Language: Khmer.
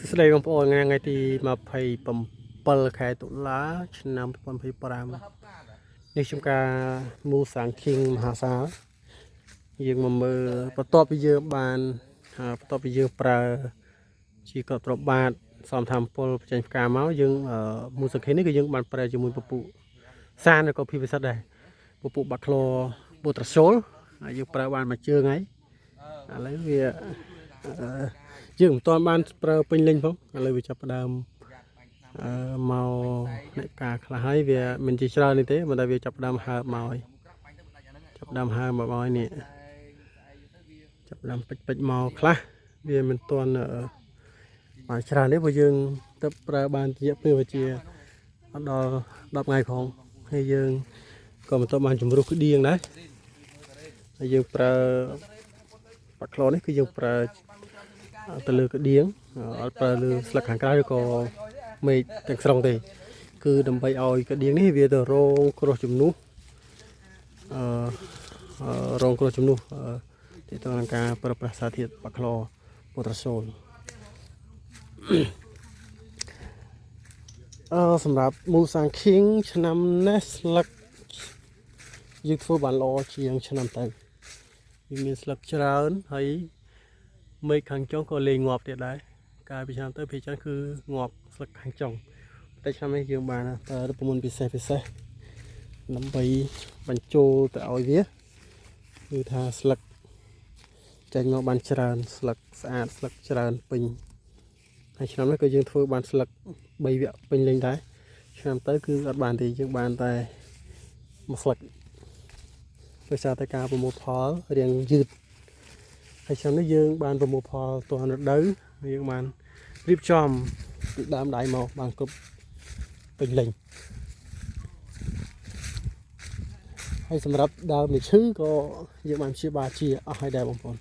សួស្តីបងប្អូនថ្ងៃទី27ខែតុលាឆ្នាំ2025នេះខ្ញុំការមូសាងឃីងមហាសាលយើងមកមើលបន្ទាប់ពីយើងបានបន្ទាប់ពីយើងប្រើជាកត្របាតសំធម្មពលបញ្ចេញផ្កាមកយើងមូសាងឃីងនេះគឺយើងបានប្រើជាមួយពពុសានឬក៏ភីពិសិដ្ឋដែរពពុបាក់ក្លបូត្រាសូលហើយយើងប្រើបានមួយជើងហើយឥឡូវវាអឺ យើងមិនទាន់បានប្រើពេញលេញផងឥឡូវវាចាប់ផ្ដើមអឺមកអ្នកការខ្លះហើយវាមិនជាច្រើននេះទេប៉ុន្តែវាចាប់ផ្ដើមហើបមកហើយចាប់ផ្ដើមហើបមកហើយនេះចាប់ផ្ដើមពេចពេចមកខ្លះវាមិនទាន់មកច្រើនទេព្រោះយើងទៅប្រើបានរយៈពេលវាជាអត់ដល់10ថ្ងៃផងហើយយើងក៏មិនទាន់បានជំរុះក្តៀងដែរហើយយើងប្រើបាក់ក្លនេះគឺយើងប្រើ ទៅលើក្តៀងអត់ប្រើលើស្លឹកខាងក្រៅឬក៏មេឃទាំងស្រុងទេគឺដើម្បីឲ្យក្តៀងនេះវាទៅរងគ្រោះជំនួសអឺរងគ្រោះជំនួសទាក់ទងនឹងការប្រើប្រាស់សារធាតុបាក់ក្លប៉ូតាសូលសម្រាប់មូសាងឃីងឆ្នាំនេះស្លឹកយើងធ្វើបានល្អជាងឆ្នាំទៅវាមានស្លឹកច្រើនហើយមេឃខាងចុងក៏លេងងាប់ទៀតដែរកាលពីឆ្នាំទៅភាគច្រើនគឺងាប់ស្លឹកខាងចុងតែឆ្នាំនេះយើងបានប្រើរូបមន្តពិសេសពិសេសដើម្បីបញ្ចូលទៅឲ្យវាគឺថាស្លឹកចេញមកបានច្រើនស្លឹកស្អាតស្លឹកច្រើនពេញហើយឆ្នាំនេះក៏យើងធ្វើបានស្លឹក3វគ្គពេញលេញដែរឆ្នាំទៅគឺអត់បានទេយើងបានតែមួយស្លឹកដោយសារតែការប្រមូលផលរៀងយឺតហើយឆ្នាំនេះយើងបានប្រមូលផលទាន់រដូវយើងបានរៀបចំពីដើមដៃមកបានគ្រប់ពេញលេញហើយសម្រាប់ដើមនេះឈឺក៏យើងបានព្យាបាលជាអស់ហើយដែរបងប្អូន